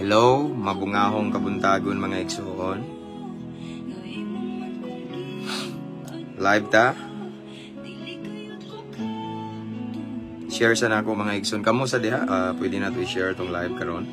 Hello, mabungahong kabuntagon, mga igsuon. Live ta? Share sa nako, mga igsoon. Kamo sa diha, pwede na to i-share tong live karon.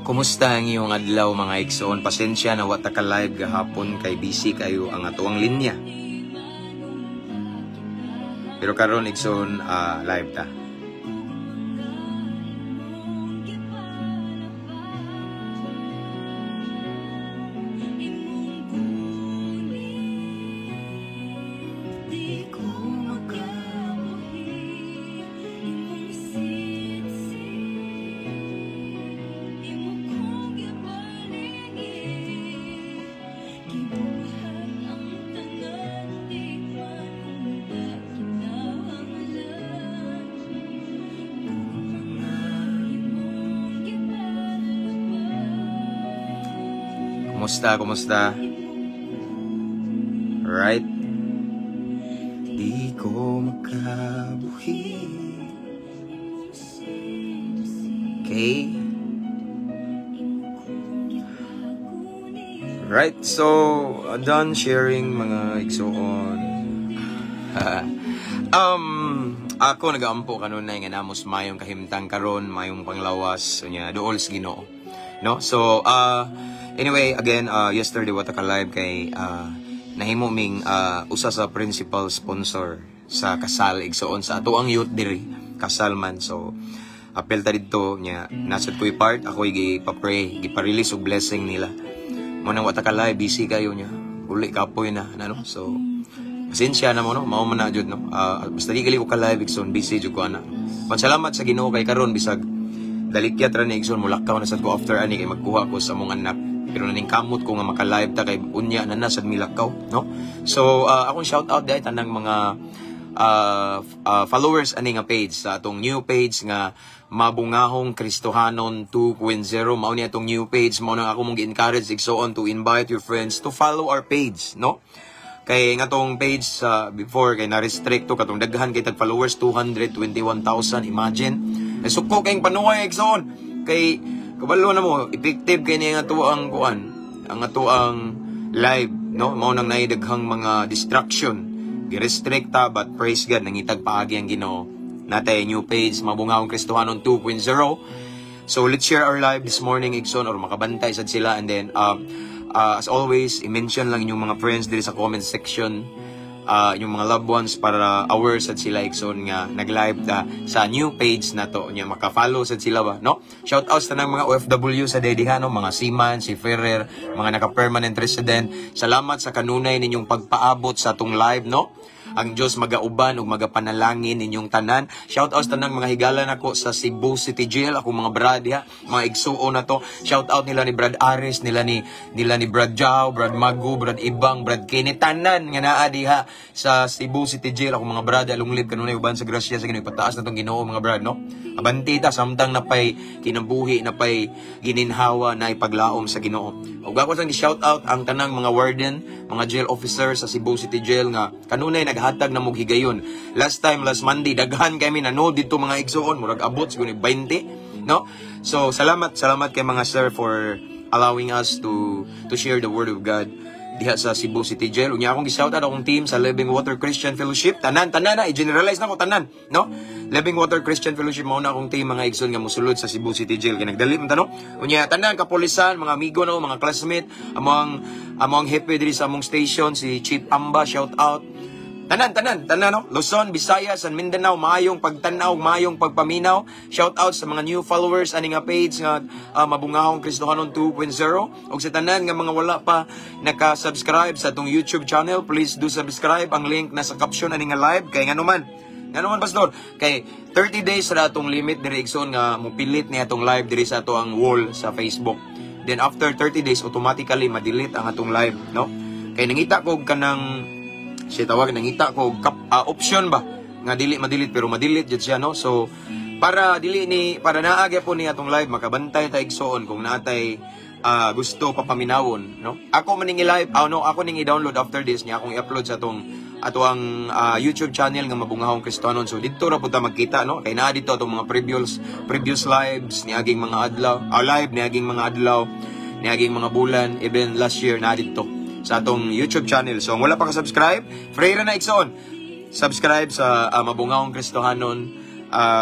Kumusta ang iyong adlaw, mga igsoon? Pasensya na wa ta ka live gahapon kay busy kayo ang atoang linya. Pero karon, igsoon, live ta. Kumusta, kumusta? Right? Di ko makabuhi. Okay. Right, so done sharing, mga igsuon. Ako nagaampo kanunay nga namos mayong kahimtang karon, mayong panglawas unya duol sa Ginoo. No? So, anyway, again, yesterday wa ta ka live kay nahimo ming usa sa principal sponsor sa kasal, igsuon, sa ato ang youth diri, kasal man. So, apel ta didto nya nasad ko'y part, ako'y gipa-pray, gipa-release og blessing nila. Mo nang wa ta ka live, busy kayo niya. Uli kapoy na, ano? So, pasensya na mo, no? Mao man na jud, no? Basta di gali ko ka live, igsoon, busy jud ko ana. Salamat sa Ginoo kay karon bisag dalikyat ra ni, igsoon, mulakaw na sad ko after ani kay magkuha ko sa among anak. Pero naning kamot ko nga maka-live ta kay unya na na sad milakaw, no? So, akong shout out dahil tanang mga followers ani nga page sa atong new page nga Mabungahong Kristohanon 2.0. Mao ni atong new page. Mao nang ako mong gi-encourage, igsoon, to invite your friends to follow our page, no? Kay nga tong page sa before kay na-restrict to katong daghan kay tag followers, 221,000, imagine. Eh, suko kayong panuway, igsoon, kay kabalo na mo effective kay niya nga tuang kuan ang ato ang live, no? Mao nang naay daghang mga distraction, gi-restrict ta, but praise God, nangitag paagi ang Ginoo. Natay new page, Mabungahong Kristohanon 2.0. So let's share our live this morning, igsoon, or makabantay sad sila, and then as always, i-mention lang inyong mga friends diri sa comment section, inyong mga loved ones, para aware sad sila, igsoon, nga nag-live ta sa new page na to nya maka-follow sad sila ba, no? Shout out sa tanang mga OFW sa diha, no, mga seaman, si Ferrer, mga naka-permanent resident. Salamat sa kanunay ninyong pagpaabot sa atong live, no? Ang Diyos magauban ug magapanalangin ninyong tanan. Shout out sa tanang mga higala nako sa Cebu City Jail, akong mga brad diha, mga igsuon na to. Shout out nila ni Brad Aris, nila ni Brad Jao, Brad Magu, Brad Ibang, Brad Kenny, tanan nga naa diha sa Cebu City Jail, akong mga brad, long live kanunay uban sa grasya sa Ginoo. Ipataas na tong Ginoo, mga brad, no? Abanti ta samtang napay kinabuhi, napay gininhawa na ipaglaom sa Ginoo. Ug ako sang shout out ang tanang mga warden, mga jail officer sa Cebu City Jail nga kanunay naghatag na mog higayon. Last time, last Monday, daghan kami nanood dito, mga igsuon, murag abot siguro ni 20, no? So, salamat, salamat kay mga sir for allowing us to share the word of God diha sa Cebu City Jail. Unya akong gi-shout out akong team sa Living Water Christian Fellowship. Tanan, tanan na, i-generalize na ko tanan, no? Living Water Christian Fellowship mao na akong team, mga igsoon, nga mosulod sa Cebu City Jail kay nagdali man ta, no? Unya tanan kapulisan, mga amigo no, mga classmate, among hepe diri sa among station, si Chief Amba, shout out. Tanan, tanan, tanan, no? Luzon, Visayas, and Mindanao, maayong pagtanaw, maayong pagpaminaw. Shout out sa mga new followers ani nga page nga Mabungahong Kristohanon 2.0. Ug sa tanan nga mga wala pa naka-subscribe sa atong YouTube channel, please do subscribe. Ang link nasa caption ani nga live kay ngano man. Ngano man, pastor? Kay 30 days ra atong limit diri, igsoon, nga mopilit ni atong live diri sa ato ang wall sa Facebook. Then after 30 days, automatically ma-delete ang atong live, no? Kay nangita ko kanang siya tawag, nangita ko kap, option ba nga dili ma-delete, pero ma-delete jud siya, no? So para dili ni, para naa gyapon ni atong live, makabantay ta, igsoon, kung naatay gusto papaminawon, no? Ako man ning i-live, no, ako ning i-download after this niya, akong i-upload sa atong atoang YouTube channel nga Mabungahong Kristohanon. So didto ra pud ta magkita, no? Kay naa didto atong mga previous previous lives niaging mga adlaw, live niaging mga adlaw, niaging mga bulan, even last year naa didto sa atong YouTube channel. So kung wala pa ka-subscribe, free ra na, igsoon. Subscribe sa Mabungahong Kristohanon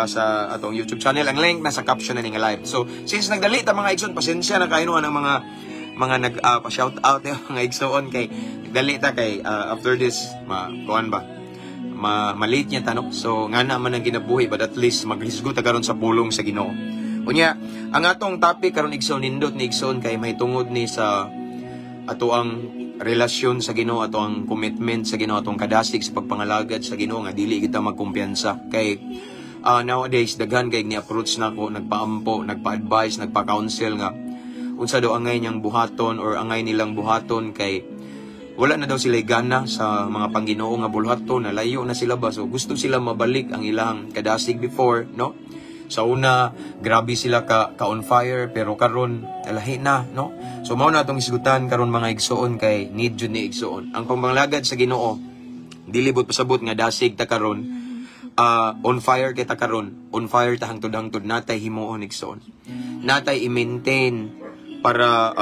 sa atong YouTube channel. Ang link nasa caption na ning live. So since nagdali ta, mga igsoon, pasensya na kayo ang mga nag pa-shout out yung mga igsoon kay nagdali ta kay after this ma kuan ba, ma malate niya tanok. So nga naman ang ginabuhi, but at least maghisgot ta karon sa pulong sa Ginoo. Unya, ang atong topic karon, igsoon, nindot ni, igsoon, kay may tungod ni sa ato ang relasyon sa Ginoo, ato ang commitment sa Ginoo, atong kadasig sa pagpangalagad sa Ginoo nga dili kita magkumpiyansa. Kay nowadays daghan kay ni approach nako, nagpaampo, nagpa-advise, nagpa-counsel nga unsa daw angay niyang buhaton or angay nilang buhaton kay wala na daw sila gana sa mga pangginoo nga buhaton, nalayo na sila ba. So gusto sila mabalik ang ilang kadasig before, no? Sa una, grabe sila ka on fire, pero karon lahi na, no? So mao na atong isgutan karon, mga igsoon, kay need jud ni, igsoon. Ang pangmangalagad sa Ginoo dili buot pasabot nga dasig ta karon, on fire kita karon, on fire ta hangtod-hangtod. Natay himuon, igsoon, natay i-maintain para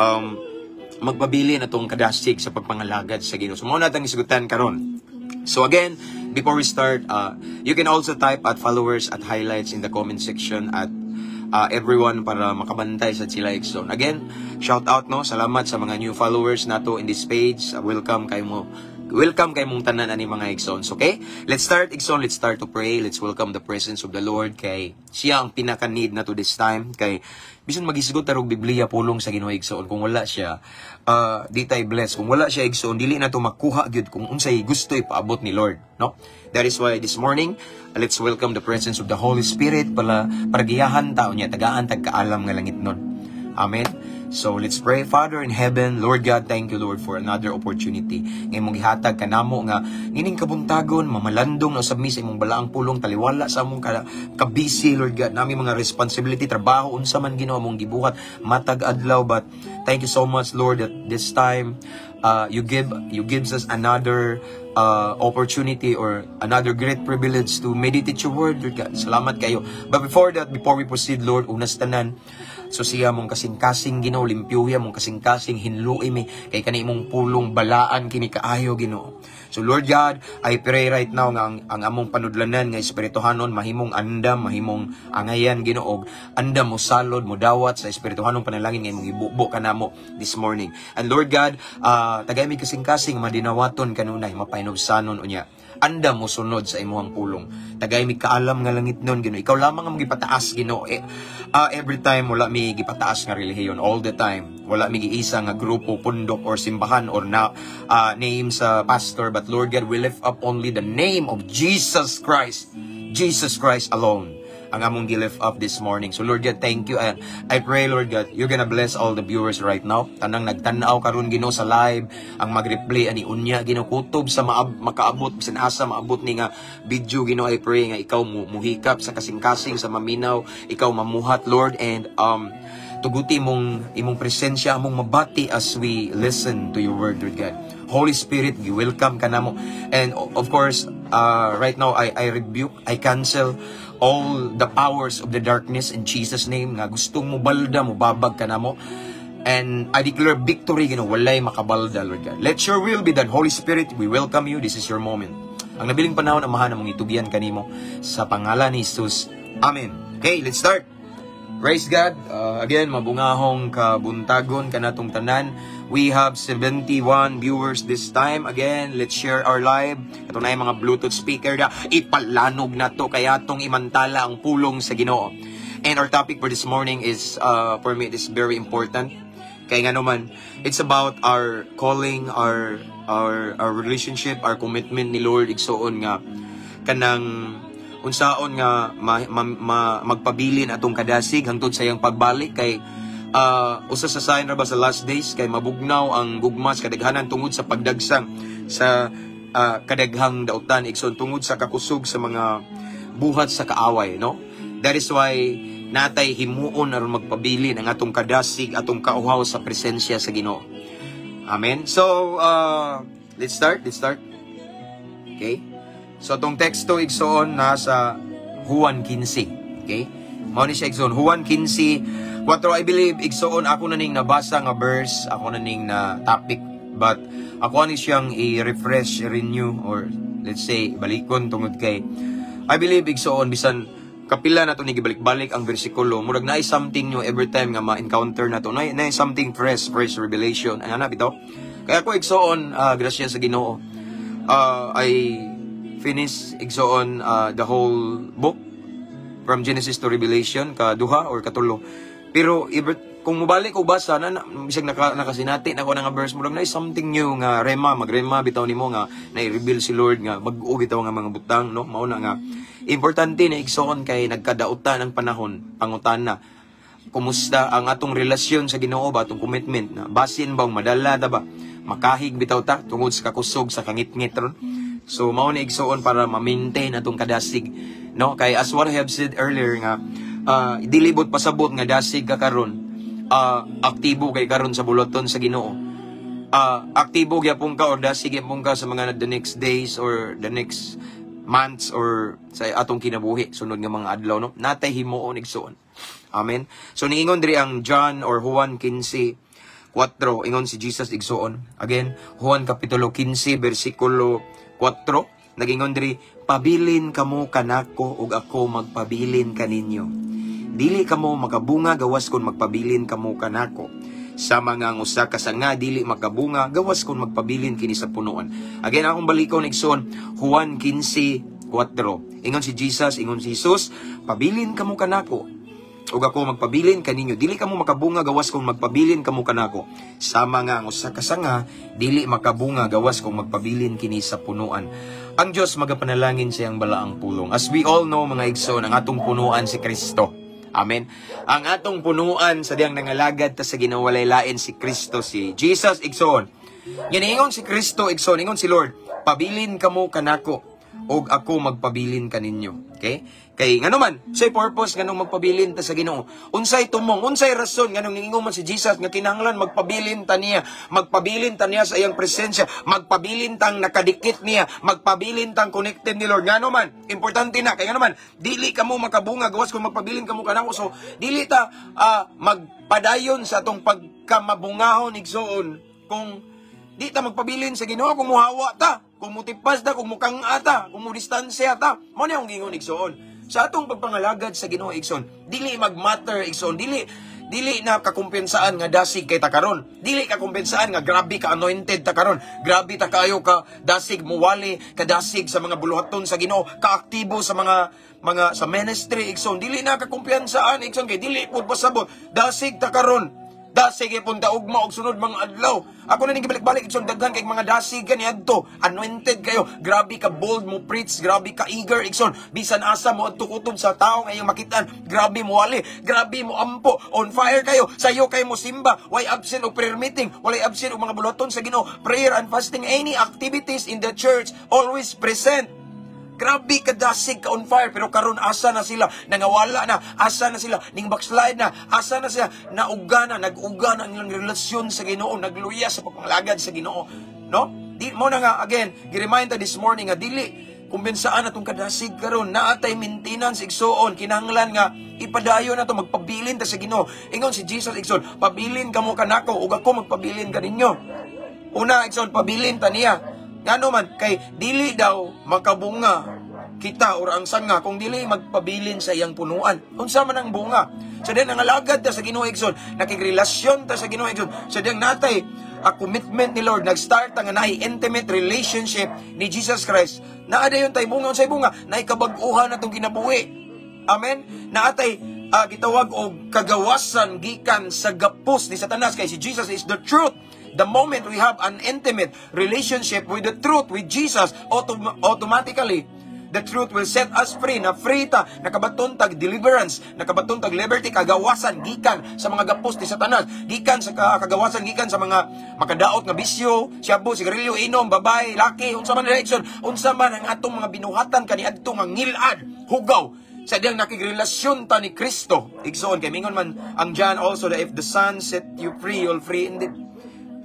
magpabili na tong kadasig sa pagpangalagad sa Ginoo. So mao na atong isgutan karon. So again, before we start, you can also type at followers at highlights in the comment section at everyone para makabantay sa sila, igsoon. Again, shout out, no, salamat sa mga new followers nato in this page. Welcome kay mo. Welcome kay mong tanan ani, mga igsoons. Okay? Let's start, igsoon. Let's start to pray. Let's welcome the presence of the Lord kay siya ang pinaka-need na to this time, kay bisan magisgot tarog Biblia, pulong sa Ginoo, igsoon, kung wala siya, di tayo bless. Kung wala siya, igsoon, dili na to makuha gyud kung unsay gusto ipaabot ni Lord, no? That is why this morning, let's welcome the presence of the Holy Spirit pala para giyahan ta niya, tagaan tag kaalam nga langitnon. Amen. So let's pray. Father in heaven, Lord God, thank you, Lord, for another opportunity nga imong gihatag kanamo nga nining kabuntagon, mamalandong na usab mi sa imong balaang pulong, taliwala sa among ka kabisi, Lord God, nami mga responsibility, trabaho, unsa man, Ginoo, among gibuhat matag adlaw. But thank you so much, Lord, that this time you gives us another opportunity or another great privilege to meditate your word, Lord God. Salamat kayo. But before that, before we proceed, Lord, unas tanan, so siya mong kasing-kasing, Ginoo, limpyuhi mong kasing-kasing, hinlui mi kay kani imong pulong balaan kini kaayo, Ginoo. So Lord God, I pray right now nga ang among panudlanan nga espirituhanon mahimong andam, mahimong angayan, Ginoo, andam mo salod, mo dawat sa espirituhanong panalangin nga imong ibubo kanamo this morning. And Lord God, tagay mi kasing-kasing madinawaton kanunay, mapahinubsanon unya. Andam mo sunod sa imuhang pulong. Tagay mi kaalam nga langitnon, Ginoo. Ikaw lamang ang gipataas, Ginoo. Eh, every time wala mi gipataas nga relihiyon, all the time. Wala mi giisa nga grupo, pundok or simbahan or na name sa pastor, but Lord God, we lift up only the name of Jesus Christ. Jesus Christ alone ang among gi-lift up this morning. So Lord God, thank you. And I pray, Lord God, you're gonna bless all the viewers right now. Tanang nagtan-aw karon, Ginoo, sa live, ang mag-replay ani unya, Ginoo, kutob sa makaabot bisan asa maabot ni nga video, Ginoo, I pray nga ikaw mo muhikap sa kasing-kasing sa maminaw, ikaw mamuhat, Lord, and tuguti mong imong presensya among mabati as we listen to your word, Lord God. Holy Spirit, welcome ka namo. And of course, right now, I rebuke, I cancel all the powers of the darkness in Jesus' name nga gustong mo balda, mo babag ka namo. And I declare victory, walay makabalda, Lord God. Let your will be done. Holy Spirit, we welcome you. This is your moment. Ang nabiling panahon, Amahan, among itugyan kanimo sa pangalan ni Jesus. Amen. Okay, let's start. Praise God. Again, mabungahong kabuntagon kanatong tanan. We have 71 viewers this time. Again, let's share our live. Ito na yung mga Bluetooth speaker na ipalanog na to kaya atong imantala ang pulong sa Ginoo. And our topic for this morning is, for me, it is very important. Kaya nga naman, it's about our calling, our relationship, our commitment ni Lord, igsoon, nga kanang unsaon nga magpabilin atong kadasig hangtod sa iyang pagbalik, kay Usa sa sign ra ba sa last days kay mabugnaw ang gugma sa kadaghanan tungod sa pagdagsang sa kadaghang dautan, igsoon, tungod sa kakusog sa mga buhat sa kaaway, no? That is why natay himuon aron magpabilin ang atong kadasig, atong kauhaw sa presensya sa Ginoo. Amen. So let's start, let's start. Okay? So atong teksto, igsoon, nasa Juan 15. Okay? Mao ni siya, igsoon, Juan 15:4. I believe, igsoon, ako na ning nabasa nga verse, ako na ning na topic, but ako ani siyang i-refresh, renew, or let's say balikon tungod kay I believe, igsoon, bisan kapila na to ni gibalik-balik ang bersikulo, murag naay something new every time nga ma-encounter na to, naay something fresh, fresh revelation. Ay, ana bitaw. Kaya ako, igsoon, grasya sa Ginoo, I finish, igsoon, the whole book from Genesis to Revelation, kaduha or katulo. Pero kung mobalik ko basa na, bisag nakasinati na ko na nga verse, murag na something new nga rema, magrema bitaw nimo nga na-reveal si Lord nga bag-o bitaw nga mga butang, no? Mao na nga importante na, igsoon, kay nagkadautan ang panahon. Pangutana, kumusta ang atong relasyon sa Ginoo ba, atong commitment na basin ba madala ta ba, makahig bitaw ta tungod sa kakusog sa kangitngit ron? So mao ni, igsoon, para ma-maintain atong kadasig, no? Kay as what I have said earlier nga dili bot pasabot nga dasig ka karon, aktibo kay karon sa buluhaton sa Ginoo, aktibo gyapon ka or dasig gyapon ka sa mga the next days or the next months or sa atong kinabuhi sunod nga mga adlaw, no? Natay himuon, igsoon. Amen. So niingon diri ang John or Juan 15:4. Ingon si Jesus, igsoon. Again, Juan kapitulo 15 bersikulo 4, nagingon diri, "Pabilin kamo kanako ug ako magpabilin kaninyo. Dili kamo makabunga gawas kon magpabilin kamo kanako. Sama nga ang usa ka sanga dili makabunga gawas kon magpabilin kini sa punuan." Again, akong balikon, igsoon, Juan 15:4. Ingon si Jesus, ingon si Jesus, "Pabilin kamo kanako ug ako magpabilin kaninyo. Dili kamo makabunga gawas kung magpabilin kamo kanako. Sama nga ang usa ka sanga dili makabunga gawas kung magpabilin kini sa punuan." Ang Dios magapanalangin sa iyang balaang pulong. As we all know, mga igsoon, ang atong punuan si Kristo. Amen. Ang atong punuan sa diyang nangalagad ta sa Ginoo walay lain si Kristo, si Jesus, igsoon. Yan, ingon si Kristo, igsoon, ingon si Lord, "Pabilin kamo kanako ug ako magpabilin kaninyo." Okay? Kay ngano man, say purpose nganong magpabilin ta sa Ginoo? Unsay tumong, unsay rason nganong ningingon man si Jesus nga kinahanglan magpabilin ta niya, magpabilin ta niya sa iyang presensya, magpabilin tang nakadikit niya, magpabilin tang connected ni Lord? Ngano man? Importante na kay ngano man, dili kamo makabunga gawas kung magpabilin kamo kanako. So dili ta magpadayon sa atong pagkamabungahon, igsoon, kung di ta magpabilin sa Ginoo, kung muhawa ta, kung mutipas ta, kung mukang ata, kung mudistansya ta. Mao ni akong gingon, igsoon. Sa atong pagpangalagad sa Ginoo, igsoon, dili magmatter, igsoon, dili dili na kakumpensaan nga dasig kay ta karon. Dili kakumpensaan nga grabe ka anointed ta karon. Grabe ta kayo ka dasig muwali, kadasig sa mga buluhaton sa Ginoo, kaaktibo sa mga sa ministry, igsoon. Dili na kakumpiyansaan, igsoon, kay dili pud pasabot dasig ta karon, dasig ipon ta ugma og sunod mga adlaw. Ako na ning gibalik-balik, igsoon, daghan kay mga dasig kani adto. Anointed kayo, grabe ka bold mo preach, grabe ka eager, igsoon. Bisan asa mo adto kutob sa tao nga iyong makitaan, grabe mo wali, grabe mo ampo, on fire kayo, sayo kayo mo simba, way absent og prayer meeting, walay absent og mga buluhaton sa Ginoo, prayer and fasting, any activities in the church, always present. Grabe kadasig ka on fire, pero karon asa na sila? Nangawala na. Asa na sila? Ning backslide na. Asa na sila? Nauga na, nag-uga na ang ilang relasyon sa Ginoo, nagluya sa pagpangalagad sa Ginoo, no? Di mo na nga again, gi-remind ta this morning nga dili kumbensaan atong kadasig karon, naatay maintenance, igsoon. Kinahanglan nga ipadayon nato, magpabilin ta sa Ginoo. Ingon si Jesus, igsoon, "Pabilin kamo kanako ug ako magpabilin kaninyo." Una, igsoon, pabilin ta niya. Ngano man? Kay dili daw makabunga kita or ang sanga kung dili magpabilin sa iyang punuan. Unsa man ang bunga? Sa diyang nangalagad ta sa Ginoo, igsoon, nakigrelasyon ta sa Ginoo, igsoon, sa diyang natay a commitment ni Lord, nag-start ta nga naay intimate relationship ni Jesus Christ. Naa dayon tay bunga. Unsay bunga? Naay kabag-uhan atong kinabuhi. Amen. Naatay gitawag og kagawasan gikan sa gapos ni Satanas kay si Jesus is the truth. The moment we have an intimate relationship with the truth, with Jesus, automatically, The truth will set us free. Na free ta, nakabaton tag deliverance, nakabaton tag liberty, kagawasan gikan sa mga gapos ni Satanas, gikan sa kagawasan gikan sa mga makadaot nga bisyo, shabu, sigarilyo, inom, babay, laki, unsa man direction, unsa man ang atong mga binuhatan kaniadto nga ngilad, hugaw sa diyang nakigrelasyon ta ni Kristo. Igsoon, kay mingon man ang John also that if the Son set you free, you'll free indeed.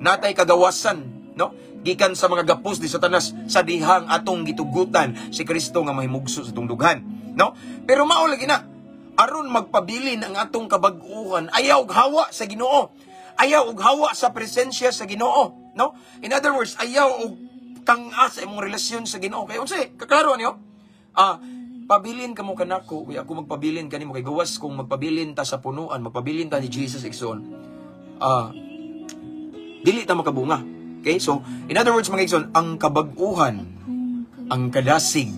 Natay kagawasan, no? Gikan sa mga gapos ni Satanas sa dihang atong gitugutan si Kristo nga mahimugso sa atong dughan, no? Pero mao lagi na aron magpabilin ang atong kabag-uhan, ayaw og hawa sa Ginoo. Ayaw og hawa sa presensya sa Ginoo, no? In other words, ayaw og kang-a sa imong relasyon sa Ginoo. Kay unsay kaklaro niyo? Pabilin kamo kanako, uy, ako magpabilin kanimo kay gawas kung magpabilin ta sa punuan, magpabilin ta ni Jesus, igsoon. Dili ta makabunga. Okay? So, in other words, mga igsoon, ang kabag-uhan, ang kadasig,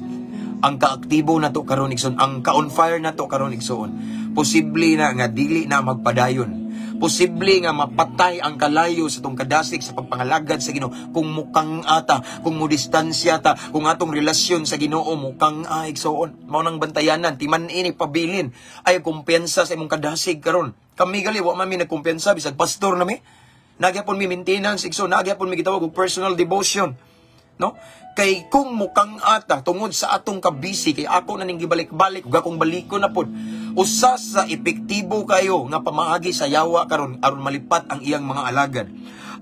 ang kaaktibo nato karon, igsoon, ang ka-on fire nato karon, igsoon, posible na nga dili na magpadayon. Posible nga mapatay ang kalayo sa tong kadasig sa pagpangalagad sa Ginoo kung mukang ata, kung mo distansya ta, kung atong relasyon sa Ginoo mukang a, igsoon. Mao nang bantayanan, timan ini pabilin ay kumpiyansa sa imong kadasig karon. Kami gali wa man mi nagkumpiyansa bisag pastor nami. Nagyapon mi maintenance, igsoon, nagyapon mi gitawag og personal devotion. No? Kay kung mukang ata tungod sa atong kabisi, kay ako na ning gibalik-balik ug akong baliko na pod. Usa sa epektibo kayo nga pamaagi sa yawa karon aron malipat ang iyang mga alagad.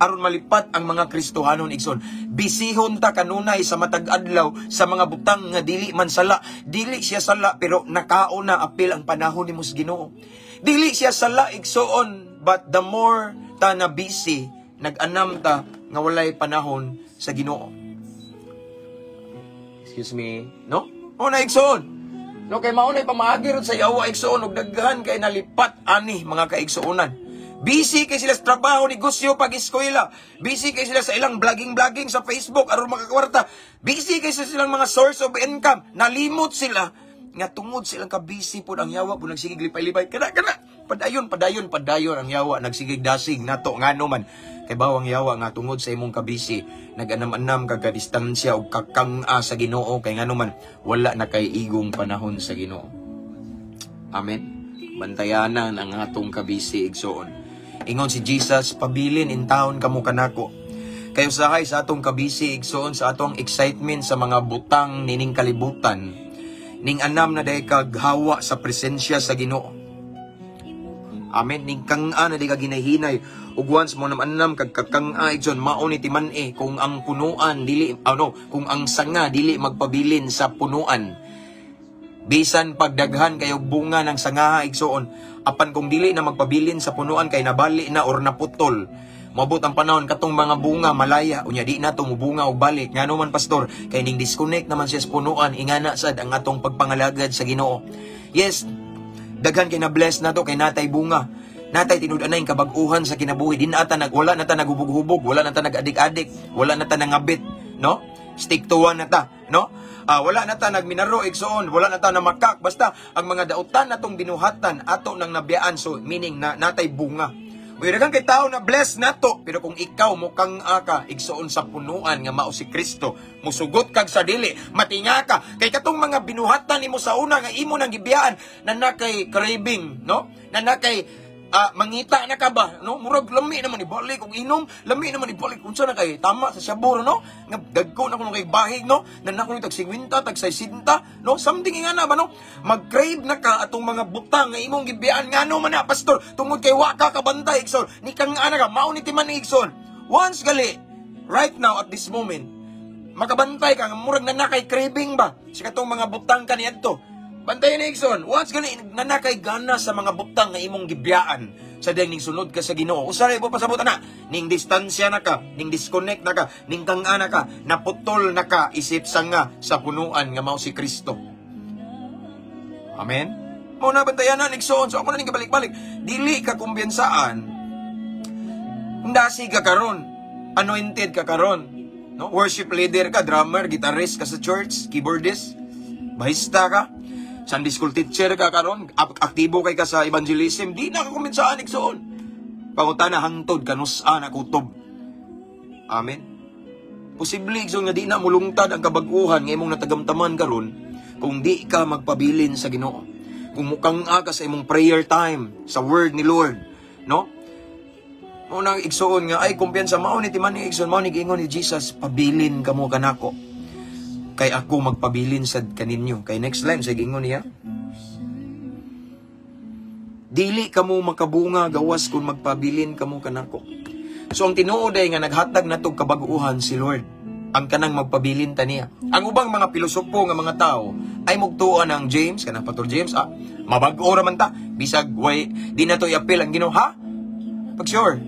Aron malipat ang mga Kristohanon, igsoon. Bisihon ta kanunay sa matag adlaw sa mga butang nga dili man sala. Dili siya sala pero nakaon na apil ang panahon nimo sa Ginoo. Dili siya sala, igsoon, but the more ta na busy, nag-anam ta nga walay panahon sa Ginoo. Excuse me, no? O na, igsoon. No, kay mao na pamaagi ron sa yawa, igsoon, ug daghan kay nalipat ani, mga kaigsuonan. Busy kay sila sa trabaho, negosyo, pag-eskwela. Busy kay sila sa ilang vlogging-vlogging sa Facebook aron makakwarta. Busy kay sa silang mga source of income. Nalimot sila nga tungod silang ka-busy pod, ang yawa pod nagsigig lipay-lipay. Kana kana padayon, padayon, padayon ang yawa nagsigig dasig nato. Ngano man kay bawang yawa nga tungod sa imong kabisi, nag-anam-anam ka ka distansya og kakang-a sa Ginoo, kay ngano man wala na kay igong panahon sa Ginoo. Amen. Bantayanan ang atong kabisi, igsoon. Ingon si Jesus, "Pabilin in taon kamo kanako." Kay usahay sa atong kabisi, igsoon, sa atong excitement sa mga butang nining kalibutan, ning anam na day kag hawa sa presensya sa Ginoo. Amen. Ning kang-a na di ka ginahinay. Ug once mo naman kag kakang-a, igsoon, mao ni timan-i kung ang punuan dili ano, kung ang sanga dili magpabilin sa punuan. Bisan pagdaghan kayo bunga ng sanga, igsoon, apan kung dili na magpabilin sa punuan kay nabali na or naputol, moabot ang panahon katong mga bunga malaya, unya di na to mubunga og balik. Ngano man, pastor? Kay ning disconnect naman siya sa punuan. Ingana sad ang atong pagpangalagad sa Ginoo. Yes, daghan kay na bless nato kay natay bunga. Natay tinud-anay kabag-uhan sa kinabuhi. Di na ata nag wala na ta naghubog-hubog, wala na ta nag-adik-adik, wala na ta nangabit, no? Stick to one na ta, no? Wala na ta nagminaro, igsoon, wala na ta namakak. Basta ang mga dautan natong binuhatan ato nang nabiyaan, so meaning na natay bunga. Uy, daghan kay tao na bless nato, pero kung ikaw mukang aka, igsoon, sa punuan nga mao si Kristo, musugot kag sa dili, matinga ka kay katong mga binuhatan nimo sa una nga imo nang gibiyaan na nakay craving, no? Na nakay mangita na ka ba, no? Murag lami naman ibalik og inom, lami naman ibalik unsa na kay tama sa sabor, no? Nga dagko na kuno kay bahig, no? Na nako tag 50, tag 60, no? Something nga na ba, no? Mag-crave na ka atong mga butang nga imong gibiyaan. Ngano man na, pastor? Tungod kay wa ka kabantay, igsoon. Ni kang ana ka, mao ni timan ni, igsoon. Once gali, right now at this moment, makabantay ka nga murag na nakay craving ba sa katong mga butang kaniadto. Bantayan ni, igsoon. Once gani na nakay gana sa mga butang nga imong gibiyaan sa dihang ning sunod ka sa Ginoo. Usahay mo pasabot ana, ning distansya na ka, ning disconnect na ka, ning kang-a na ka, naputol na ka isip sanga sa punuan nga mao si Kristo. Amen. Mao na bantayan na, igsoon. So ako na ning kabalik-balik. Dili ka kumbiyansaan. Dasig ka karon. Anointed ka karon. No? Worship leader ka, drummer, guitarist ka sa church, keyboardist, bahista ka, Sunday school teacher ka karon, aktibo kay ka sa evangelism, di na ka kumbiyansaan, igsoon. Pangutana hangtod kanus-a na kutob. Amen. Posible, igsoon, nga di na mulungtad ang kabag-uhan nga imong natagamtaman karon. Kung di ka magpabilin sa Ginoo, kung mukang-a ka sa imong prayer time, sa word ni Lord, no? Mao nang igsuon nga ay kumpiyansa, mao ni timan-i, igsoon, mao ni giingon ni Jesus, "Pabilin kamo kanako kay ako magpabilin sad kaninyo." Kay next line sa giingon niya, "Dili kamo makabunga gawas kung magpabilin kamo kanako." So ang tinuod ay nga naghatag natog kabag-uhan si Lord. Ang kanang magpabilin ta niya. Ang ubang mga pilosopo nga mga tao ay mugtuo ng James, kanang Pastor James, mabag-o ra man ta. Bisag way di na to i-appeal ang Ginoo, ha? Pag sure.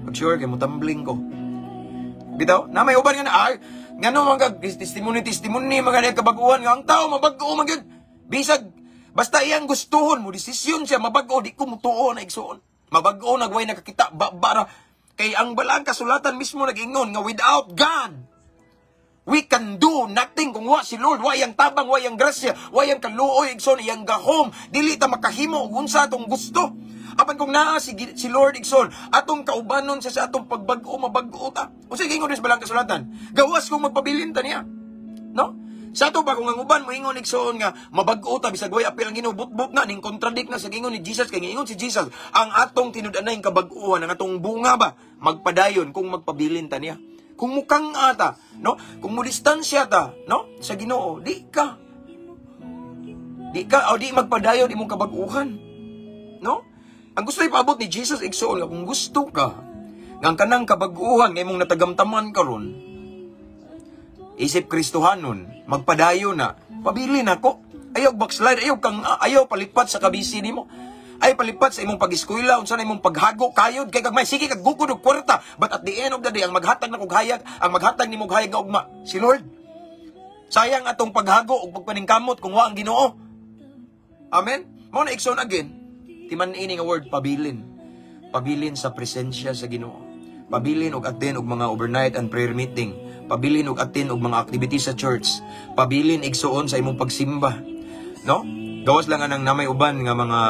Pag sure kay mutambling ko. Bitaw, na may uban nga na ay ngano man kag testimony testimony mga kabag-uhan nga ang tao mabag-o man gyud. Bisag basta iyang gustuhon mo desisyon siya mabag-o, di ko mutuo na, igsuon. Mabag-o nagway nakakita ba, bara kay ang balang kasulatan mismo nag-ingon nga without God we can do nothing. Kung wa si Lord, wa iyang tabang, wa iyang grasya, wa iyang kaluoy, igsoon, iyang gahom, dili ta makahimo og unsa atong gusto. Apan kung naa si Lord, igsoon, atong kaubanon siya sa atong pagbag-o, mabag-o ta. Unsa giingon sa balang kasulatan? Gawas kung magpabilin ta niya. No? Sa ato pa kung ang uban moingon, igsoon, nga mabag-o ta bisag way apil ang Ginoo, but na ning contradict na sa giingon ni Jesus, kay giingon si Jesus ang atong tinud-anay kabag-uhan, ang atong bunga ba magpadayon kung magpabilin ta niya. Kung mukang-a ta, no? Kung mo distansya ta, no? Sa Ginoo, di ka o di magpadayon imong kabag-uhan. No? Ang gusto ipaabot ni Jesus, igsoon, nga kung gusto ka nga ang kanang kabag-uhan nga imong natagamtaman karon isip Kristohanon, magpadayon na, pabilin ako. Ayaw backslide, ayaw kang ayaw palipat sa kabisi nimo. Ay palipat sa imong pag-eskwela, unsa na imong paghago, kayod kay gagmay, sige kag gukod og kwarta, but at the end of the day, ang maghatag na kog hayag, ang maghatag nimo og hayag nga ugma, si Lord. Sayang atong paghago ug pagpaningkamot kung wa ang Ginoo. Amen. Mao na, igsoon, again, timan ini nga word pabilin. Pabilin sa presensya sa Ginoo. Pabilin og attend og mga overnight and prayer meeting. Pabilin og attend og mga activities sa church. Pabilin, igsuon, sa imong pagsimba. No? Gawas lang anang namay uban nga mga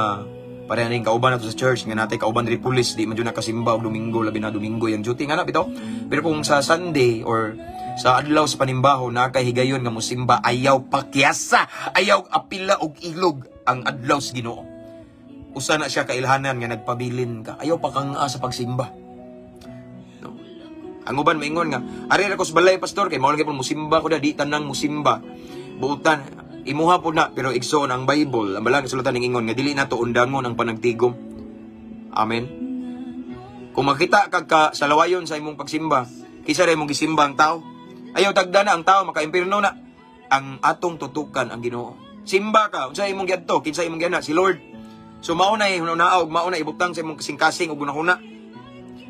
pareha ning kauban nato sa church nga natay kauban diri pulis, di man jud nakasimba og Domingo, labi na Domingo yang duty nga na bitaw. Pero kung sa Sunday or sa adlaw sa panimbaho na kay higayon nga mosimba, ayaw pakyasa, ayaw apila og ilog ang adlaw sa Ginoo. Usa na siya kailhanan nga nagpabilin ka. Ayaw pa kang sa pagsimba. No? Ang uban maingon nga, "Ari ra ko sa balay, pastor, kay mao lang gyud musimba ko da, di tanang musimba." Buutan imuha po na, pero igsoon, ang Bible, ang balang kasulatan ning ingon nga dili nato undangon ang panagtigom. Amen. Kung makita kag ka sa lawayon sa imong pagsimba, kisa ra imong gisimba ang tao. Ayaw tagda na ang tao, maka-impierno na. Ang atong tutukan ang Ginoo. Simba ka, unsa imong giadto, kinsa imong giana, si Lord. So mao na hunahuna og mao na ibutang sa imong kasing-kasing ug hunahuna.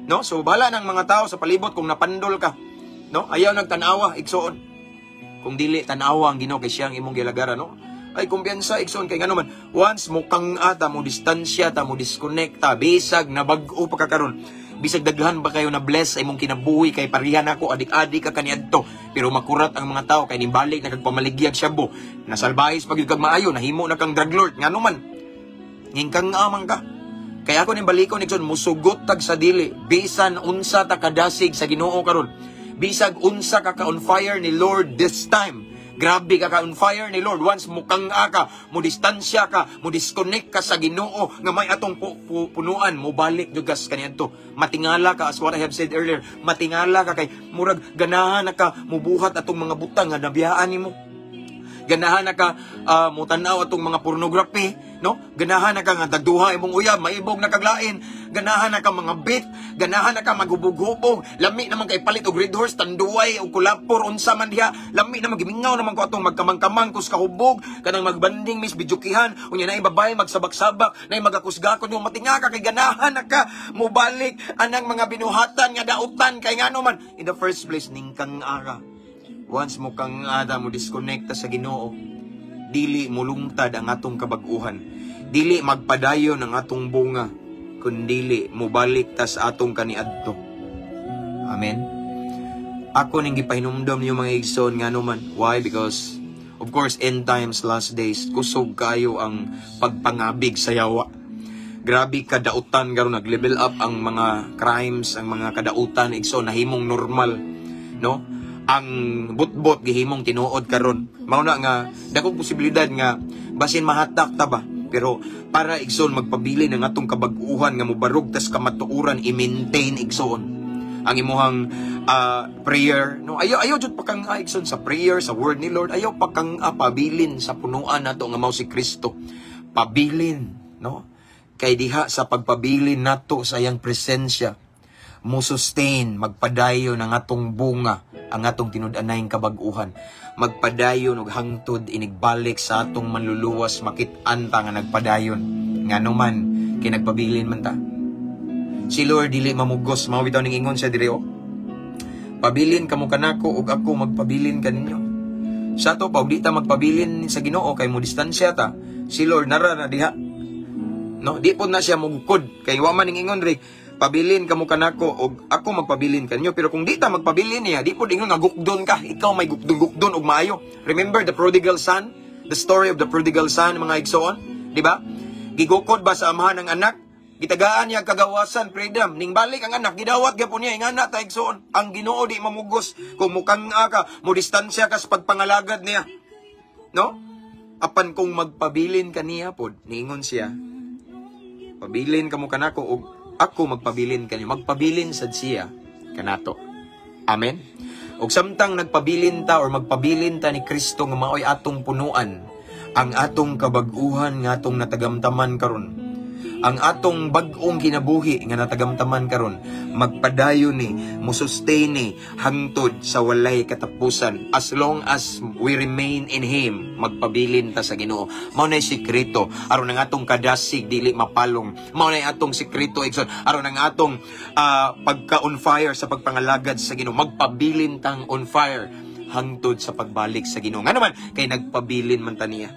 No? So bahala ng mga tao sa palibot kung napandol ka. No? Ayaw nagtanawa, igsoon. Kung dili tanawa ang Ginoo kay siya ang imong gilagaran, no? Ay kumpiyansa, igsoon, kay ngano man once mo kang ata mo distansya ta, mo disconnect ta, bisag na bag-o pa ka karon, bisag daghan ba kayo na bless sa imong kinabuhi, kay parehan ako, adik-adik ka kaniadto, pero makurat ang mga tao kay nibalik na kag pamaligyag shabu, nasalbahis pag kag maayo, nahimo na kang drug lord, ngano man ngingkang amang ka. Kaya ako ning balikon, igsoon, musugot tag sa dili bisan unsa ta kadasig sa Ginoo karon, bisag unsa ka ka on fire ni Lord this time. Grabe ka ka on fire ni Lord. Once mukang ka, mo distansya ka, mo disconnect ka sa Ginoo nga may atong punuan, mo balik jud kas kaniadto. Matingala ka, as what I have said earlier, matingala ka kay murag ganahan na ka mubuhat atong mga butang nga nabiyaan nimo. Ganahan na ka mo tan-aw atong mga pornography, no? Ganahan na ka nga dagduha imong uyab, maibog na kaglain. Ganahan na ka mga bit, ganahan na ka maghubog-hubog. Lami naman kay palit og Red Horse, Tanduay og Kulapor, unsa man diha. Lami naman gimingaw naman ko atong magkamang-kamang kus kahubog, kanang magbanding mis bijukihan, unya na babae magsabak-sabak, na magakusgakon mo, matinga ka kay ganahan na ka mobalik anang mga binuhatan nga dautan, kay ngano man in the first place ningkang ara. Once mo kang ada mo disconnect sa Ginoo, dili mulungtad ang atong kabag-uhan. Dili magpadayon ang atong bunga, kundili mobalik ta sa atong kaniadto. Amen. Ako ning gipahinumdom niyo, mga igsoon, ngano man. Why? Because of course end times, last days, kusog kayo ang pagpangabig sa yawa. Grabe kadautan karon, nag-level up ang mga crimes, ang mga kadautan, igsoon, nahimong normal, no? Ang butbot gihimong tinuod karon. Mao na nga dakong posibilidad nga basin mahatak ta ba. Pero para, igsoon, magpabilin ang atong kabag-uhan nga mobarog tas kamatuoran, i-maintain, igsoon, ang imuhang prayer, no? Ayaw, ayaw jud pa kang igsoon, sa prayer, sa word ni Lord. Ayaw pa kang pabilin sa punuan nato nga mao si Kristo. Pabilin, no? Kay diha sa pagpabilin nato sa iyang presensya, mo sustain, magpadayon ang atong bunga, ang atong tinud-anay kabag-uhan. Magpadayon og hangtod inigbalik sa atong Manluluwas, makit-an ta nga nagpadayon. Ngano man, kay nagpabilin man ta. Si Lord dili mamugos, mao bitaw ning ingon siya diri oh. "Pabilin kamo kanako ug ako magpabilin kaninyo." Sa ato pa, og di ta magpabilin sa Ginoo kay mo distansya ta. Si Lord nara na diha. No, di po na siya mugukod kay wa man ning ingon diri, "Pabilin kamo kanako og ako magpabilin kanyo." Pero kung di ta magpabilin niya, di po ingon nga gukdon ka, ikaw may gukdon gukdon og maayo. Remember the prodigal son, the story of the prodigal son, mga igsoon, di ba? Gigukod ba sa amahan ng anak? Gitagaan niya kagawasan, freedom. Ning balik ang anak, gidawat gyapon niya. Ingana ta, igsoon, ang Ginoo di mamugos kung mukang ka, mo distansya ka sa pagpangalagad niya, no? Apan kung magpabilin kaniya pod, niingon siya, "Pabilin kamo kanako ug ako magpabilin kanyo." Magpabilin sad siya kanato. Amen. Ug samtang nagpabilin ta or magpabilin ta ni Kristo nga maoy atong punuan, ang atong kabag-uhan nga atong natagamtaman karon, ang atong bag-ong kinabuhi nga natagamtaman karon, magpadayon ni, mo-sustain ni hangtod sa walay katapusan, as long as we remain in Him. Magpabilin ta sa Ginoo. Mao nay sikreto aron ang atong kadasig dili mapalong. Mao nay atong sikreto, igsoon, aron ang atong pagka on fire sa pagpangalagad sa Ginoo. Magpabilin tang on fire hangtod sa pagbalik sa Ginoo. Ngano man, kay nagpabilin man ta niya.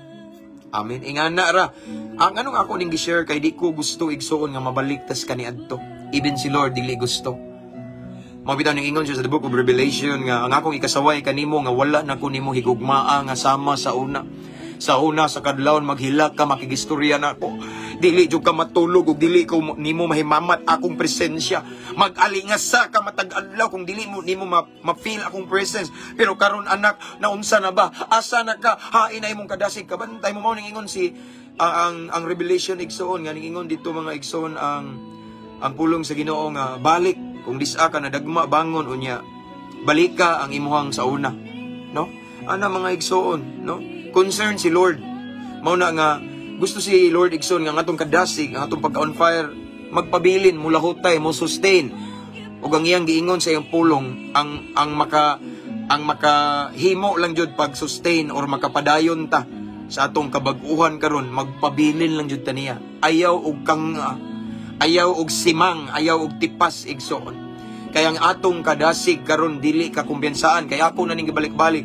Amen. Ingana ra. Ang anong ako ning gi-share kay di ko gusto, igsoon, nga mabalik tas kaniadto. Even si Lord dili gusto. Mao bitaw ning ingon siya sa the Book of Revelation nga ang akong ikasaway kanimo nga wala na ko nimo higugmaa nga sama sa una. Sa una sa kadlawon maghilak ka, makigistorya na ako. Dili jud ka matulog ug dili ko nimo mahimamat akong presensya. Mag-alingasa ka matag adlaw kung dili mo nimo ma-feel akong presence. Pero karon, anak, naunsa na ba? Asa na ka? Hain na imong kadasig, kabantay mo. Mao ning ingon si ang Revelation, igsoon, nga ning ingon dito, mga igsoon, ang pulong sa Ginoo nga balik kung dis-a ka nadagma, bangon unya, balika ang imuhang sa una, no? Ana, mga igsoon, no? Concern si Lord. Mao na nga gusto si Lord, igsoon, nga ang atong kadasig, ang atong pagka on fire, magpabilin, mulahutay, mo sustain. Ug ang iyang giingon sa iyang pulong, ang makahimo lang jud pag sustain or makapadayon ta sa atong kabag-uhan karon, magpabilin lang jud ta niya. Ayaw og kang ayaw og simang, ayaw og tipas, igsoon. Kaya ang atong kadasig karon dili ka kumpiyansaan kay ako na ning gibalik-balik.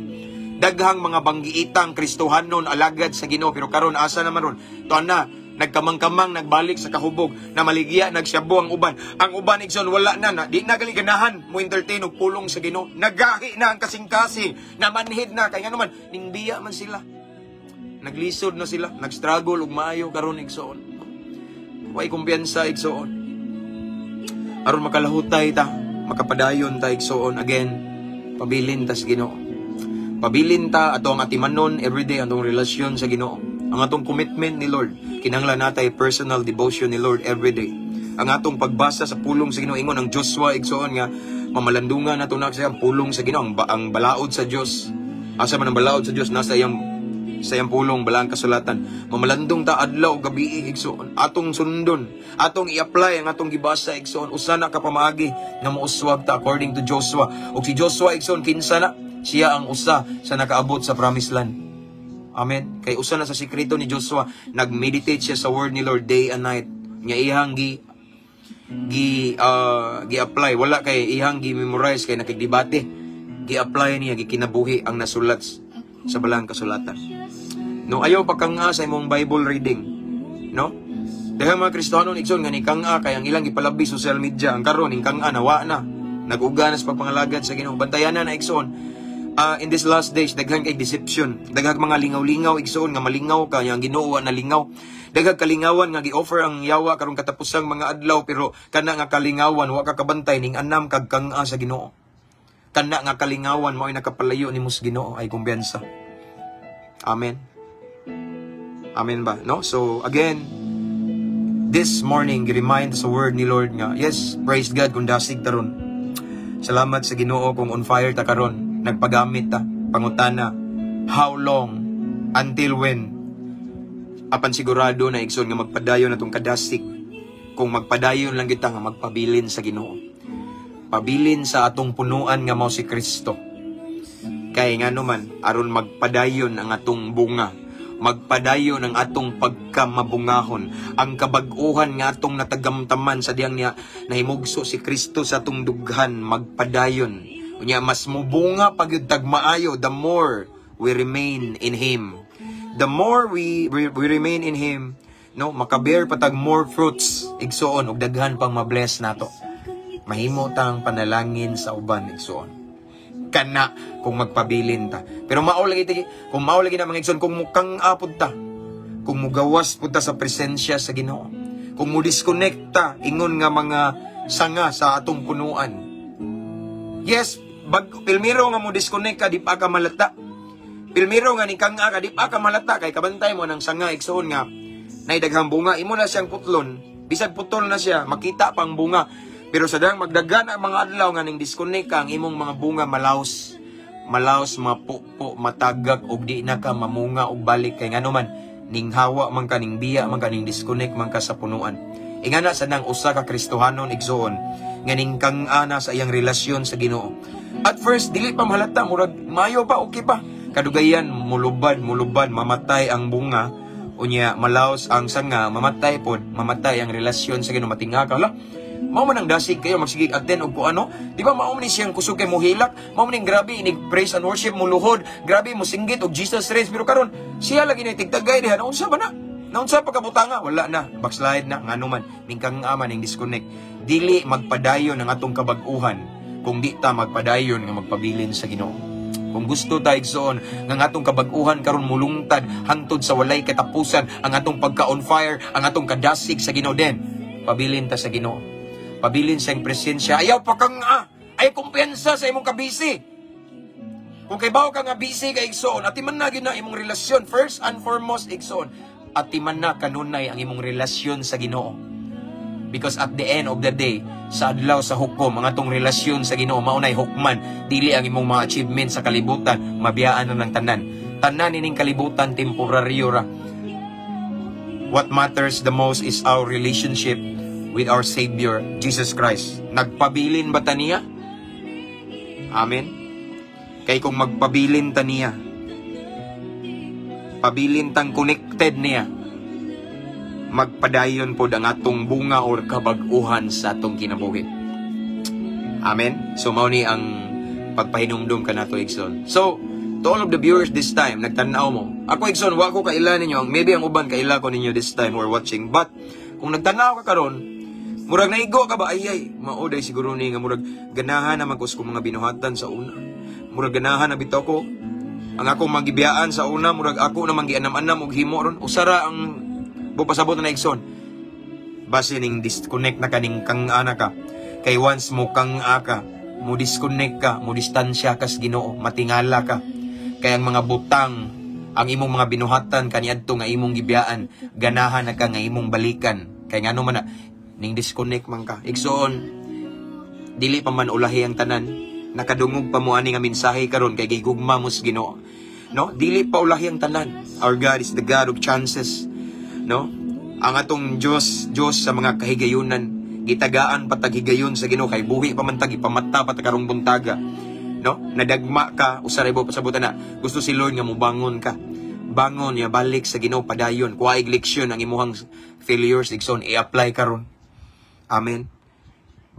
Daghang mga banggiitang Kristohanon, alagad sa Ginoo, pero karon asa naman ron? Tuan na nagkamang-kamang, nagbalik sa kahubog, na maligya, nagsyabo ang uban. Ang uban, igsoon, wala na, na di na gali ganahan mo entertain og pulong sa Ginoo. Nagahi na ang kasing-kasing, namanhid na kay ngano man ning biya man sila. Naglisod na sila, nagstruggle og maayo karon, igsoon. Way kumpiyansa, igsoon. Aron makalahutay ta, makapadayon ta, igsoon, again, pabilin ta sa Ginoo. Pabilin ta ato ang atimanon everyday, atong relasyon sa Ginoo. Ang atong commitment ni Lord, kinahanglan natay personal devotion ni Lord everyday. Ang atong pagbasa sa pulong sa Ginoo, ingon ang Joshua, igsoon, nga mamalandungan nato na sa pulong sa Ginoo, ang balaod sa Dios. Asa man ang balaod sa Dios? Nasa iyang pulong, balaang kasulatan. Mamalandong ta adlaw gabi, igsoon. Atong sundon, atong i-apply ang atong gibasa, igsoon. Usa na ka pamaagi nga mouswag ta according to Joshua. Ug si Joshua, igsoon, kinsa na? Siya ang usa sa nakaabot sa promised land. Amen. Kay usa na sa sikreto ni Joshua, nag-meditate siya sa word ni Lord day and night. Nga iyang gi gi gi-apply, wala kay iyang gi-memorize kay nakigdebate. Gi-apply niya, gikinabuhi ang nasulat sa balaang kasulatan. No, ayaw pa kang sa imong Bible reading. No? Dahil mga Kristiyano, igsoon, nga ni kang kay ang ilang gipalabi social media, ang karon ning kang nawa na. Nag-uga na sa pagpangalagad sa Ginoo. Bantayan na, igsoon. In this last days, daghan kay deception, daghang mga lingaw-lingaw, igsoon, nga malingaw ka, yang Ginoo na lingaw. Daghang kalingawan nga gi-offer ang yawa karong katapusang mga adlaw, pero kana nga kalingawan, wa ka kabantay, ning anam kag kang sa Ginoo. Kana nga kalingawan mo ay nakapalayo nimo sa Ginoo ay kumpiyansa. Amen. Amen ba? No? So again, this morning, remind sa word ni Lord nga, yes, praise God kung dasig taron. Salamat sa Ginoo kung on fire ta karon, nagpagamit ta, pangutana, how long, until when? Apan sigurado na, igsoon, nga magpadayon na tong kadasig kung magpadayon lang kita nga magpabilin sa Ginoo. Pabilin sa atong punuan nga mao si Kristo. Kay nga naman, aron magpadayon ang atong bunga, magpadayon ang atong pagkamabungahon, ang kabag-uhan nga atong natagamtaman sa diyang niya nahimugso si Kristo sa atong dughan, magpadayon. Unya mas mubunga pa gyud tag maayo the more we remain in Him. The more we remain in Him, no, makabear pa tag more fruits, igsuon, ug daghan pang mabless nato. Mahimo tang panalangin sa uban, igsuon. Kana kung magpabilin ta. Pero mao lagi tigi, kung mao lagi na, mga igsoon, kung mukang-a pud ta, kung mugawas pud ta sa presensya sa Ginoo, kung mo disconnect ta ingon nga mga sanga sa atong punuan. Yes, bag pilmiro nga mo disconnect ka, di pa ka malata. Pilmiro nga ni kang ka, di pa ka malata kay kabantay mo ng sanga, igsoon, nga nay daghang bunga, imo na siyang putlon. Bisag putol na siya, makita pang bunga. Pero sa dang magdagan ang mga adlaw nga ning disconnect ka, ang imong mga bunga malaos. Malaos, mapupo, matagak og di na ka mamunga og balik kay ngano man ning hawa man ka, ning biya man ka, ning disconnect man ka sa punuan. Ingana sa nang usa ka Kristohanon, igsoon, nga ning kang-ana sa iyang relasyon sa Ginoo. At first dili pa mahalata, murag mayo pa, okay pa. Kadugayan mulubad, mulubad, mamatay ang bunga, unya malaos ang sanga, mamatay pod, mamatay ang relasyon sa Ginoo, matinga ka la. Mao man ang dasig kayo magsige attend og kuano. Di ba mao man ni siyang kusog kay mohilak, mao man ning grabe inig praise and worship, muluhod, grabe mo singgit og "Jesus reigns," pero karon siya lagi na tigtagay diha, naunsa ba na? Naunsa pagkabutanga? Wala na, backslide na, ngano man mingkang ama ning disconnect. Dili magpadayon ang atong kabag-uhan kung di ta magpadayon nga magpabilin sa Ginoo. Kung gusto ta, igsoon, nga ang atong kabag-uhan karon mulungtad hangtod sa walay katapusan, ang atong pagka on fire, ang atong kadasig sa Ginoo din, pabilin ta sa Ginoo. Pabilin sa iyang presensya. Ayaw pa kang ay kumpiyansa sa imong kabisi. Kung kay bawo ka nga busy ka, igsoon, atiman na gyud na imong relasyon. First and foremost, igsoon, atiman na kanunay ang imong relasyon sa Ginoo. Because at the end of the day, sa adlaw sa hukom, ang atong relasyon sa Ginoo mao nay hukman, dili ang imong mga achievement sa kalibutan, mabiyaan na ng tanan. Tanan ining kalibutan temporaryo ra. What matters the most is our relationship with our Savior, Jesus Christ. Nagpabilin ba ta niya? Amen? Kay kung magpabilin ta niya, pabilin tang connected niya, magpadayon pod ang atong bunga or kabag-uhan sa atong kinabuhi. Amen? So, mao ni ang pagpahinumdum ka nato, igsoon. So, to all of the viewers this time, nagtanaw mo. Ako, igsoon, wa ko kaila ninyo. Maybe ang uban kaila ko ninyo this time who are watching. But, kung nagtanaw ka karon, murag naigo ka ba? Ay, ay, mao day siguro ni nga murag ganahan na magkus ko mga binuhatan sa una. Murag ganahan na bitaw ko. Ang akong magibiyaan sa una, murag ako na gianam-anam og himo ron. Usara ang bupasabot na, igsoon. Base ning disconnect na kaning kang ana ka. Kay once mo kang ka, mo disconnect ka, mo distansya ka sa Ginoo, matingala ka. Kay ang mga butang, ang imong mga binuhatan kaniadto nga imong gibiyaan, ganahan na ka nga imong balikan. Kay ngano man na ning disconnect man ka. Igsoon, dili pa man ulahi ang tanan. Nakadungog pa mo ani nga mensahe karon kay gigugma mo sa Ginoo. No? Dili pa ulahi ang tanan. Our God is the God of chances. No? Ang atong Dios, Dios sa mga kahigayunan, gitagaan pa tag higayon sa Ginoo kay buhi pa man tag ipamata pa ta karong buntaga. No? Nadagma ka, usaray mo pasabutan na. Gusto si Lord nga mobangon ka. Bangon ya, balik sa Ginoo, padayon. Kuha ig leksyon ang imuhang failures, igsoon, i-apply karon. Amen.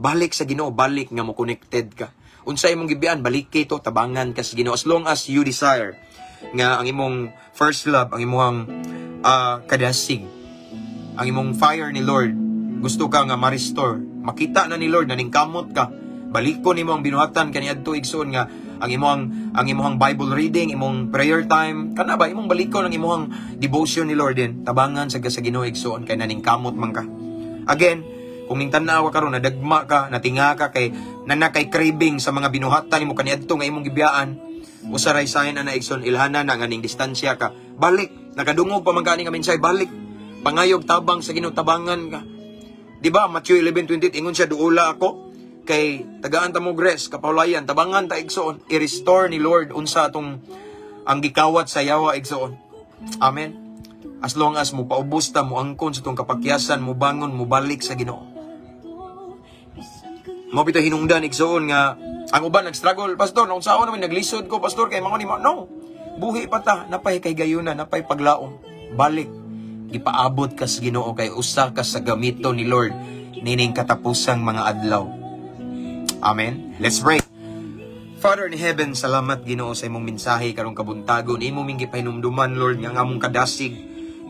Balik sa Ginoo, balik nga mo connected ka. Unsa imong gibiyaan, balik kay to, tabangan ka sa Ginoo as long as you desire nga ang imong first love, ang imong kadasig, ang imong fire ni Lord, gusto ka nga ma-restore. Makita na ni Lord na ningkamot ka. Balikon nimo ang binuhatan kaniadto, igsoon, nga ang imong Bible reading, imong prayer time, kana ba imong balikon ang imong devotion ni Lord din. Tabangan sa Ginoo, igsoon, kay naningkamot man ka. Again, Kung ning tan-aw ka karon, nadagma ka, natinga ka kay nana kay craving sa mga binuhatan nimo kaniadto nga imong gibiyaan, usa ray sign ana, igsoon, ilhana na nga ning distansya ka. Balik, nakadungog pa man gani nga mensahe, balik. Pangayog tabang sa Ginoo, tabangan ka. Di ba, Matthew 11:28, ingon siya, "Duula ako kay tagaan ta mo rest, kapahulayan." Tabangan ta, igsoon, i-restore ni Lord unsa atong ang gikawat sa yawa, igsoon. Amen. As long as mo paubos ta, mo angkon sa itong kapakyasan, mo bangon, mo balik sa Ginoo. Mao bitaw hinungdan, igsoon, nga ang uban nag-struggle, "Pastor, naunsaon naman naglisod ko, pastor, kay mga ni mo." No. Buhi pa ta, napay kay gayuna, napay paglaom. Balik. Gipaabot ka sa Ginoo kay usa ka sa gamito ni Lord nining katapusang mga adlaw. Amen. Let's pray. Father in heaven, salamat, Ginoo, sa imong mensahe karong kabuntagon. Imo ming gipahinumduman, Lord, nga ang among kadasig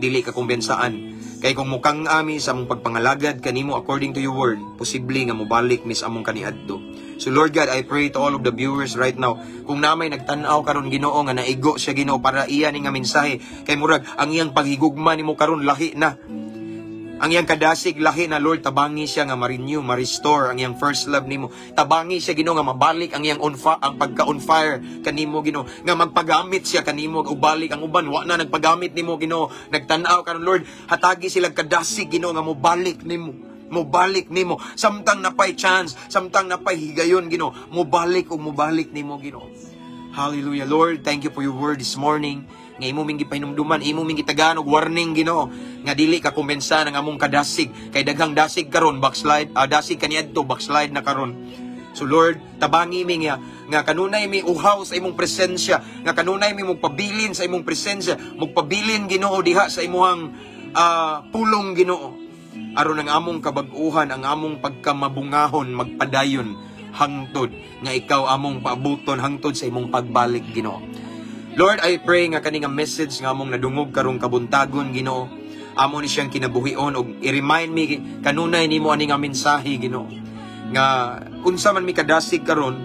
dili ka kumbensaan. Kay kung mukang-a mi sa among pagpangalagad kanimo according to your word, posible nga mobalik mi sa among kaniadto. So Lord God, I pray to all of the viewers right now, kung namay nagtan-aw karon, Ginoo, nga naigo siya, Ginoo, para iya ni nga mensahe kay murag ang iyang paghigugma nimo karon lahi na. Ang iyang kadasig lahi na, Lord, tabangi siya nga ma-renew, ma-restore ang iyang first love nimo. Tabangi siya, Ginoo, nga mabalik ang iyang ang pagka on fire kanimo, Ginoo, nga magpagamit siya kanimo ug balik. Ang uban wa na nagpagamit nimo, Ginoo. Nagtan-aw karon, Lord, hatagi sila kadasig, Ginoo, nga mobalik nimo. Mobalik nimo samtang napay chance, samtang napay higayon, Ginoo, mobalik ug mobalik nimo, Ginoo. Hallelujah. Lord, thank you for your word this morning. Nga imo ming gipahinumduman, imo ming gitagaan og warning, Ginoo, nga dili ka kumbensa ng among kadasig kay daghang dasig karon backslide, dasig kaniadto backslide na karon. So Lord, tabangi mi nga kanunay mi uhaw sa imong presensya, nga kanunay mi mugpabilin sa imong presensya, mugpabilin, Ginoo, diha sa imuhang pulong, Ginoo. Aron ang among kabag-uhan, ang among pagkamabungahon magpadayon hangtod nga ikaw among paabuton, hangtod sa imong pagbalik, Ginoo. Lord, I pray nga kani nga message nga among nadungog karong kabuntagon, Ginoo, amo ni siyang kinabuhion og i-remind mi kanunay nimo ani nga mensahe, Ginoo. Nga unsa man mi kadasig karon,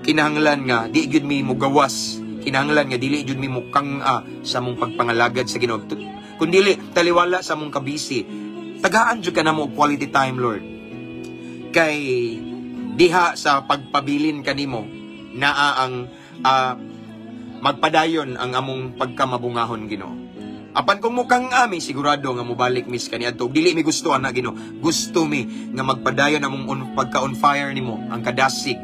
kinahanglan nga di gyud mi mugawas, kinahanglan nga dili gyud mi mukang-a sa among pagpangalagad sa Ginoo. Kun dili taliwala sa among kabisi, tagaan jud ka namo og quality time, Lord. Kay diha sa pagpabilin kanimo naa ang magpadayon ang among pagkamabungahon, Ginoo. Apan kung mukang-a mi, sigurado nga mobalik mi sa kaniadto. Dili mi gusto ana, Ginoo. Gusto mi nga magpadayon among pagka on fire nimo, ang kadasig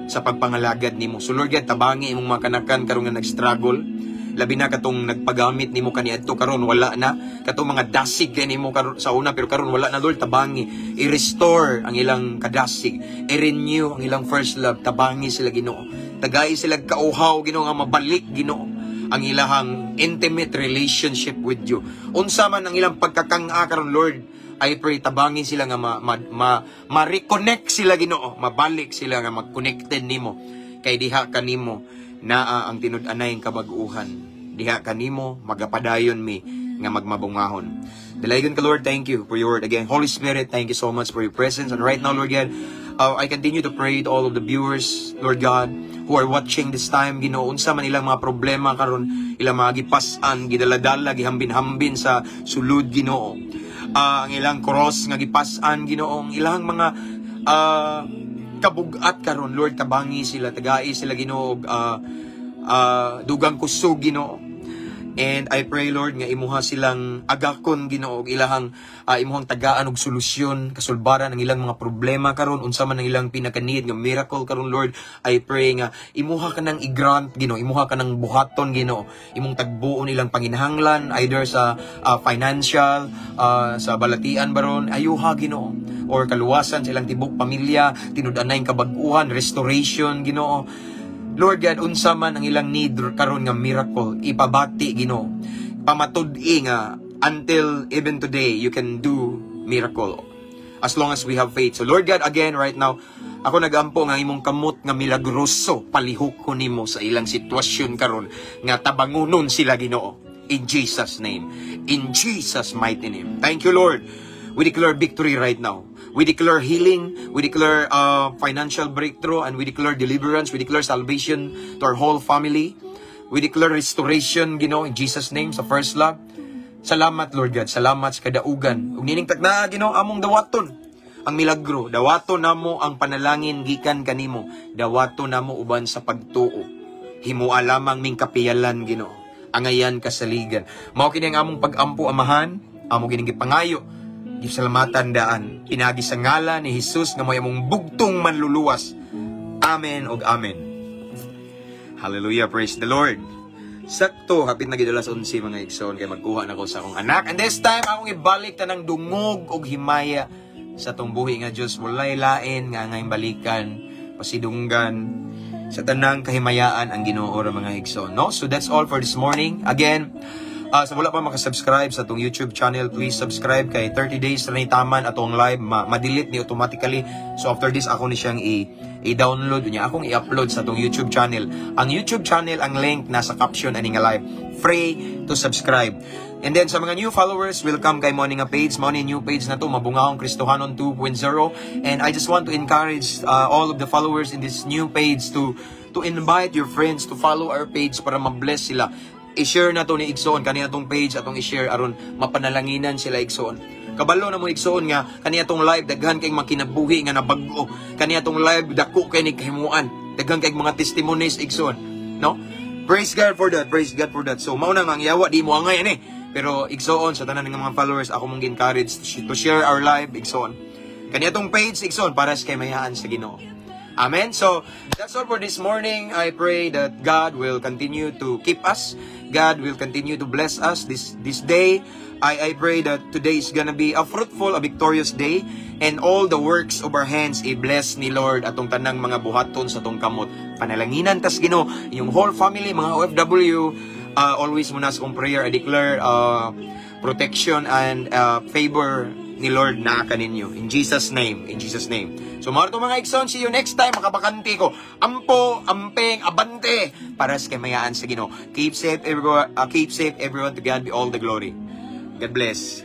sa pagpangalagad nimo. So Lord God, tabangi imong mga kanakan karon nga nag-struggle. Labi na katong nagpagamit nimo kaniadto, karon wala na. Katong mga dasig kay nimo karon sa una pero karon wala na, Lord, tabangi. I-restore ang ilang kadasig, i-renew ang ilang first love. Tabangi sila, Ginoo. Tagai sila kauhaw, Ginoo, nga mabalik, Ginoo, ang ilahang intimate relationship with you. Unsa man ang ilang pagkakang-a karon, Lord, I pray tabangi sila nga ma-reconnect sila, Ginoo, mabalik sila nga mag-connected nimo kay diha kanimo naa ang tinud-anay kabag-uhan. Diha kanimo magapadayon mi nga magmabungahon. Dalaygon ka, Lord, thank you for your word again. Holy Spirit, thank you so much for your presence. And right now, Lord God, I continue to pray to all of the viewers, Lord God, who are watching this time, Ginoo, unsa man ilang mga problema karon, ilang mga gipas-an, gidaladala, gihambin-hambin sa sulod, Ginoo. Ang ilang cross nga gipas-an, Ginoo, ang ilang mga kabugat karon, Lord, tabangi sila, tagai sila, Ginoo, og dugang kusog, Ginoo. And I pray, Lord, nga imuha silang agakon, Ginoo, og ilahang imuhang tagaan og solusyon, kasulbaran ang ilang mga problema karon, unsa man ang ilang pinaka-need nga miracle karon, Lord. I pray nga imuha ka nang i-grant, Ginoo, imuha ka nang buhaton, Ginoo, imong tagbuon ilang panginahanglan either sa financial, sa balatian baron, ayuha, Ginoo, or kaluwasan sa ilang tibok pamilya, tinud-anay kabag-uhan, restoration, Ginoo. Lord God, unsa man ang ilang need karon nga miracle, ipabati, Ginoo. Pamatud-i nga until even today you can do miracle as long as we have faith. So Lord God, again right now, ako nagampo nga imong kamot nga milagroso palihok ko nimo sa ilang sitwasyon karon nga tabangunon sila, Ginoo. In Jesus' name. In Jesus' mighty name. Thank you, Lord. We declare victory right now. We declare healing, we declare financial breakthrough, and we declare deliverance, we declare salvation to our whole family. We declare restoration, Ginoo, in Jesus' name, sa first love. Salamat, Lord God. Salamat sa kadaugan. Ug nining taknaa, Ginoo, among dawaton ang milagro. Dawaton namo ang panalangin gikan kanimo. Dawaton namo uban sa pagtuo. Himua lamang ming kapiyalan, Ginoo. Angayan kasaligan. Mao kini ang among pag-ampo, Amahan, amo kining gipangayo. Gisalamatan daan. Pinaagi sa ngalan ni Jesus nga mo'y among bugtong manluluwas. Amen ug amen. Hallelujah, praise the Lord. Sakto, hapit na gid alas 11, mga igsoon, kay magkuha na ko sa akong anak. And this time, akong ibalik tanang dungog og himaya sa atong buhi nga Diyos. Walay lain nga angay balikan, pasidunggan, sa tanang kahimayaan ang Ginoo ra, mga igsoon, no? So that's all for this morning. Again, sa wala pa makasubscribe sa atong YouTube channel, please subscribe kay 30 days na ni taman atong live, ma-delete ni automatically. So after this, ako ni siyang i-download niya, akong i-upload sa atong YouTube channel. Ang YouTube channel, ang link nasa caption ani nga live. Free to subscribe. And then sa mga new followers, welcome kay mo nga page, mao ni new page na to, Mabungahong Kristohanon 2.0. And I just want to encourage all of the followers in this new page to invite your friends to follow our page para ma-bless sila. I-share na to ni igsoon kani atong page, atong i-share aron mapanalanginan sila, igsoon. Kabalo na mo, igsoon, nga kani atong live daghan kay mga kinabuhi nga nabag-o. Kani atong live dako kay ni kahimuan, daghan kay mga testimonies, igsoon, no? Praise God for that. Praise God for that. So mao na nga ang yawa di mo angay ani, pero igsoon, sa tanan ng mga followers, ako mong encourage to share our live, igsoon, kani atong page, igsoon, para sa kahimayaan sa Ginoo. Amen. So, that's all for this morning. I pray that God will continue to keep us. God will continue to bless us this day. I pray that today is gonna be a fruitful, a victorious day. And all the works of our hands, i-bless ni Lord atong tanang mga buhaton sa atong kamot. Panalanginan tas Ginoo, yung whole family, mga OFW, always muna sa akong prayer, I declare protection and favor ni Lord na kaninyo. In Jesus' name. In Jesus' name. So, mga mga igsoon, see you next time. Makabakante ko. Ampo, amping, abante. Para sa kahimayaan sa Ginoo. Keep safe, everyone. Keep safe, everyone. To God be all the glory. God bless.